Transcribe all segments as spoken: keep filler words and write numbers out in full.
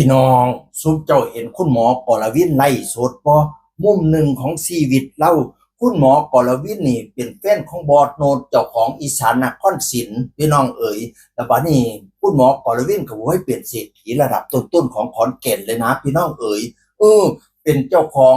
พี่น้อง ซุมเจ้าเห็นคุณหมอกรวินไลฟ์สดบ่ มุมหนึ่งของชีวิตลาว คุณหมอกรวินนี่เป็นแฟนของบอสโนด เจ้าของอีสานนครศิลป์ พี่น้องเอ๋ย แล้วบัดนี้คุณหมอกรวินก็โอ้ยเป็นเศรษฐีระดับต้นๆของขอนแก่นเลยนะ พี่น้องเอ๋ย เออ เป็นเจ้าของ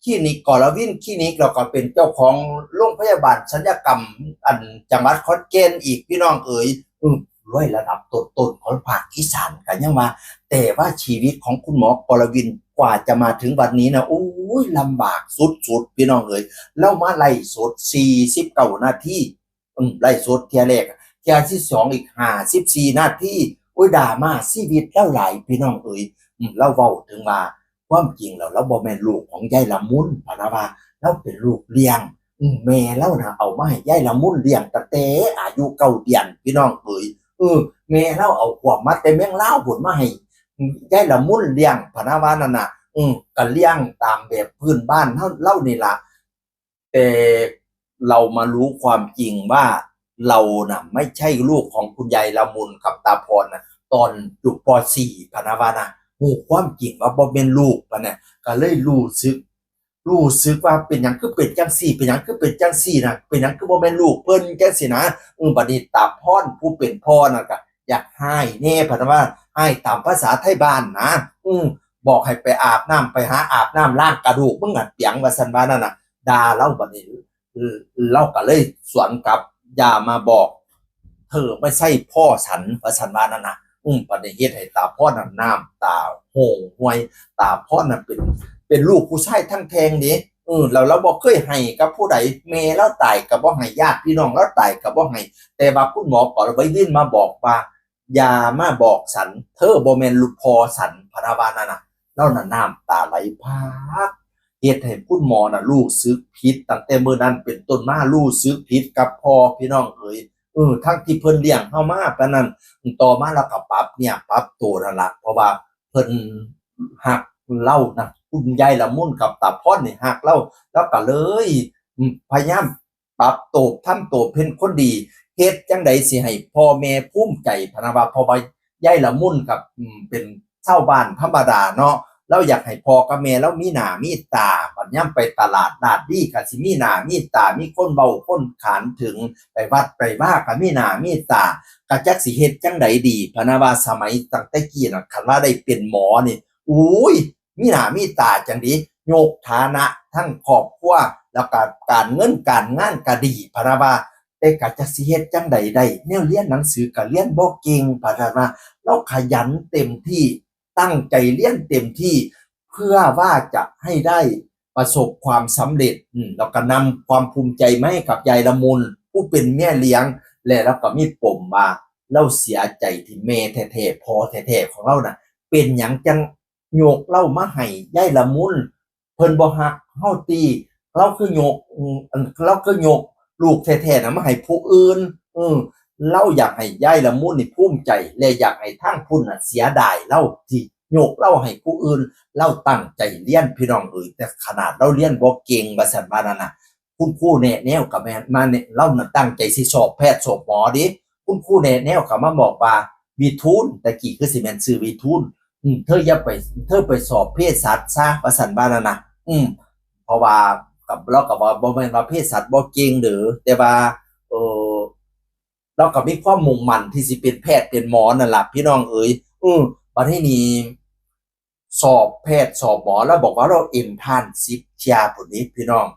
คลินิกกรวินคลินิก แล้วก็เป็นเจ้าของโรงพยาบาลศัลยกรรม อันจังหวัดขอนแก่นอีก พี่น้องเอ๋ย เออ รวยระดับต้นๆของภาคอีสาน ก็ยังว่า แต่ว่าชีวิตของคุณหมอกรวินกว่าจะมาถึงวันนี้นะ โอ้ย ลำบากสุดๆ พี่น้องเอ๋ย ลาวมาไลฟ์สด สี่สิบเก้า นาที อืม ไลฟ์สดเทื่อแรก เทื่อที่สองอีก ห้าสิบสี่ นาที โอ้ย ดราม่าชีวิตลาวหลาย พี่น้องเอ๋ย อืม ลาวเว้าถึงว่า ความจริงแล้วลาวบ่แม่นลูกของยายละมุน พะนะว่า ลาวเป็นลูกเลี้ยง อืม แม่ลาวนะเอามาให้ยายละมุนเลี้ยงตั้งแต่อายุเก้าเดือน พี่น้องเอ๋ย เออ แม่ลาวเอาขวบมาแต่เมืองลาวพุ้นมาให้ยายละมุนเลี้ยง พะนะว่านั่นน่ะ อืม ก็เลี้ยงตามแบบพื้นบ้านเฮา ลาวนี่ล่ะ แต่เรามารู้ความจริงว่า เราน่ะไม่ใช่ลูกของคุณยายละมุนกับตาพรนะ ตอนอยู่ ป.สี่ พะนะว่านะ ฮู้ความจริงว่าบ่แม่นลูก พะนะ ก็เลยรู้สึก รู้สึกว่าเป็นหยังคือเป็นจั่งซี้ เป็นหยังคือเป็นจั่งซี้นะ เป็นหยังคือบ่แม่นลูกเพิ่นจั่งซี้นะ เออ บัดนี้ตาพรผู้เป็นพ่อน่ะก็อยากฮ้ายแหน่ พะนะว่าฮ้ายตามภาษาไทบ้านนะ อืม บอกให้ไปอาบน้ำ ไปหาอาบน้ำล้างกระดูกมึงหั่นเปียง ว่าซั่นว่านั่นน่ะ ด่าลาวบัดนี้ เออ ลาวก็เลยสวนกลับ อย่ามาบอก เธอไม่ใช่พ่อฉัน ว่าซั่นว่านั่นน่ะ อืม บัดนี้เฮ็ดให้ตาพรน่ะน้ำตาโฮงฮวย ตาพรน่ะเป็น เป็นลูกผู้ชายทั้งแท่งเด้ เออ แล้วลาวบ่เคยให้กับผู้ใด แม่ลาวตายก็บ่ให้ ญาติพี่น้องลาวตายก็บ่ให้ แต่ว่าคุณหมอกรวินมาบอกว่า อย่ามาบอกฉัน เธอบ่แม่นลูกพ่อฉัน พะนะว่านั่นน่ะ ลาวน่ะน้ำตาไหลพราก เฮ็ดให้คุณหมอน่ะรู้สึกผิด ตั้งแต่มื้อนั้นเป็นต้นมารู้สึกผิดกับพ่อ พี่น้องเอ๋ย เออ ทั้งที่เพิ่นเลี้ยงเฮามาปานนั้น ต่อมาลาวก็ปรับเนื้อปรับตัวนั่นล่ะ เพราะว่าเพิ่นฮักลาวนะ คุณยายละมุนกับตาพรนี่ฮักลาว ลาวก็เลย อืม พยายามปรับตัว ทำตัวเป็นคนดี เฮ็ดจั่งใดสิให้พ่อแม่ภูมิใจ พะนะว่า เพราะว่ายายละมุนกับ อืม เป็นชาวบ้านธรรมดาเนาะ ลาวอยากให้พ่อกับแม่ลาวมีหน้ามีตา บัดยามไปตลาดลาดลีก็สิมีหน้ามีตา มีคนเว้าคนขานถึง ไปวัดไปวาก็มีหน้ามีตา ก็จักสิเฮ็ดจั่งใดดี พะนะว่าสมัยตั้งแต่กี้น่ะ คันว่าได้เป็นหมอนี่ อุ้ย มีหน้ามีตาจั่งใด ยกฐานะทั้งครอบครัว แล้วก็การเงินการงานก็ดี พะนะว่า แต่ก็จักสิเฮ็ดจั่งใดได้ แนวเรียนหนังสือก็เรียนบ่เก่ง พะนะว่า ลาวขยันเต็มที่ ตั้งใจเรียนเต็มที่ เพื่อว่าจะให้ได้ประสบความสำเร็จ อืม แล้วก็นำความภูมิใจมาให้กับยายละมุน ผู้เป็นแม่เลี้ยง และลาวก็มีปมว่า ลาวเสียใจที่แม่แท้ๆ พ่อแท้ๆ ของลาวน่ะ เป็นหยังจั่งยกลาวมาให้ยายละมุน เพิ่นบ่ฮักเฮาติ ลาวคือยก อืม อัน ลาวคือยกลูกแท้ๆ น่ะมาให้ผู้อื่น เออ ลาวอยากให้ยายละมุนนี่ภูมิใจ และอยากให้ทางพุ้นน่ะเสียดายลาวที่ยกลาวให้ผู้อื่น ลาวตั้งใจเรียน พี่น้องเอ๋ย แต่ขนาดลาวเรียนบ่เก่ง ว่าซั่นว่านั่นน่ะ คุณครูแนะแนวก็แม่นมาเนี่ย ลาวน่ะตั้งใจสิสอบแพทย์สอบหมอเด้ คุณครูแนะแนวก็มาบอกว่า วิทูล แต่กี้คือสิแม่นชื่อวิทูล อืม เธออย่าไป เธอไปสอบเภสัชซะ ว่าซั่นว่านั่นน่ะ อืม เพราะว่า กับ ลาวก็ว่าบ่แม่นว่าเภสัชบ่เก่งเด้อ แต่ว่า เออ ลาวก็มีความมุ่งมั่นที่สิเป็นแพทย์เป็นหมอนั่นล่ะ พี่น้องเอ๋ย อืม บัดนี้นี่ สอบแพทย์สอบหมอ ลาวบอกว่าลาวเอนทรานซ์ สิบเทื่อพุ้นเด้ พี่น้อง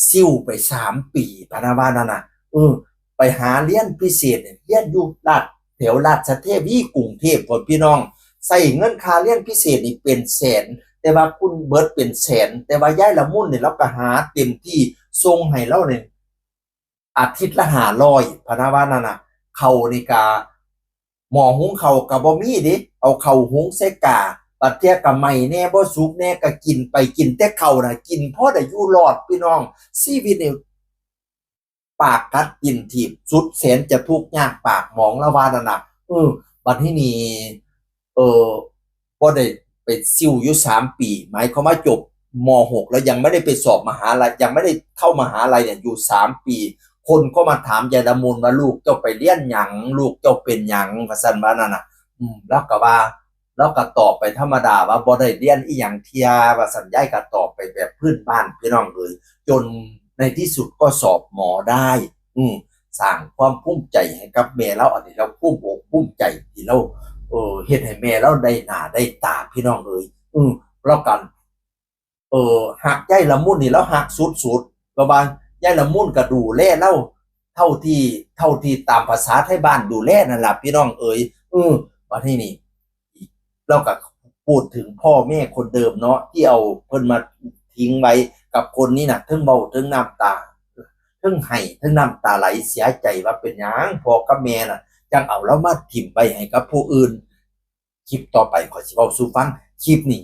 ซิ่วไปสามปี พะนะว่านั่นน่ะ เออ ไปหาเรียนพิเศษเนี่ย เรียนอยู่ราช แถวราชเทวีกรุงเทพฯพุ้น พี่น้อง ใช้เงินค่าเรียนพิเศษนี่เป็นแสน แต่ว่าคุณเบิดเป็นแสน แต่ว่ายายละมุนนี่ลาวก็หาเต็มที่ ส่งให้ลาวนี่ อาทิตย์ละห้าร้อย พะนะว่านั่นน่ะ ข้าวนี่ก็ หม้อหุงข้าวก็บ่มีเด้ เอาข้าวหุงใส่กา บางเทื่อก็ไหม้แหน่ บ่สุกแหน่ ก็กินไป กินแต่ข้าวน่ะ กินพอได้อยู่รอด พี่น้อง ชีวิตนี่ ปากกัดตีนถีบ สุดแสนจะทุกข์ยากปากหมอง ลาวว่านั่นน่ะ เออ บัดนี้นี่ เออ บ่ได้ไปซิ่วอยู่สามปี หมายความว่าจบ ม.หก แล้วยังไม่ได้ไปสอบมหาลัย ยังไม่ได้เข้ามหาลัยเนี่ย อยู่สามปี คนก็มาถามยายละมุนว่า "ลูกเจ้าไปเรียนหยัง ลูกเจ้าเป็นหยัง" ว่าซั่นว่านั่นน่ะ อืม ลาวก็ว่า แล้วก็ตอบไปธรรมดาว่าบ่ได้เรียนอีหยังเที่ย ว่าซั่น ยายก็ตอบไปแบบพื้นบ้านพี่น้องเอ๋ย จนในที่สุดก็สอบหมอได้ อืม สร้างความภูมิใจให้กับแม่ลาว อันนี้ลาวภูมิอกภูมิใจที่ลาว เออ เฮ็ดให้แม่ลาวได้หน้าได้ตาพี่น้องเอ๋ย อืม แล้วกัน เออ ฮักยายละมุนนี่ลาวฮักสุดๆ ก็ว่ายายละมุนก็ดูแลลาวเท่าที่ เท่าที่ตามภาษาไทบ้านดูแลนั่นล่ะพี่น้องเอ๋ย เออ บัดนี้นี่ ลาวก็พูดถึงพ่อแม่คนเดิมเนาะ ที่เอาเพิ่นมาทิ้งไว้กับคนนี้น่ะ เทิงเว้าเทิงน้ำตา เทิงไห้เทิงน้ำตาไหลเสียใจว่าเป็นหยังพ่อกับแม่น่ะ จั่งเอาลาวมาถิ่มไว้ให้กับผู้อื่น คลิปต่อไปข้อยสิเว้าสู่ฟัง คลิปนี้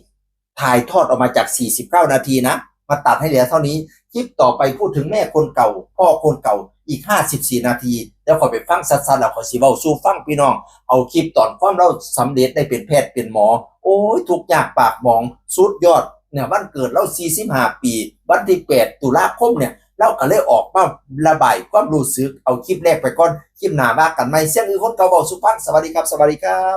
ถ่ายทอดออกมาจากสี่สิบเก้านาทีนะ มาตัดให้เหลือเท่านี้ คลิปต่อไปพูดถึงแม่คนเก่า พ่อคนเก่า อีกห้าสิบสี่นาที แล้วข้อยไปฟังชัดๆ แล้วข้อยสิเว้าสู่ฟังพี่น้อง เอาคลิปตอนความลาวสำเร็จได้เป็นแพทย์เป็นหมอ โอ้ย ทุกข์ยากปากหมอง สุดยอด เนี่ย วันเกิดลาวสี่สิบห้าปี วันที่แปดตุลาคมเนี่ย ลาวก็เลยออกมาระบายความรู้สึก เอาคลิปแรกไปก่อน คลิปหน้าว่ากันใหม่ เสียงอือคนเก่าเว้าสู่ฟัง สวัสดีครับ สวัสดีครับ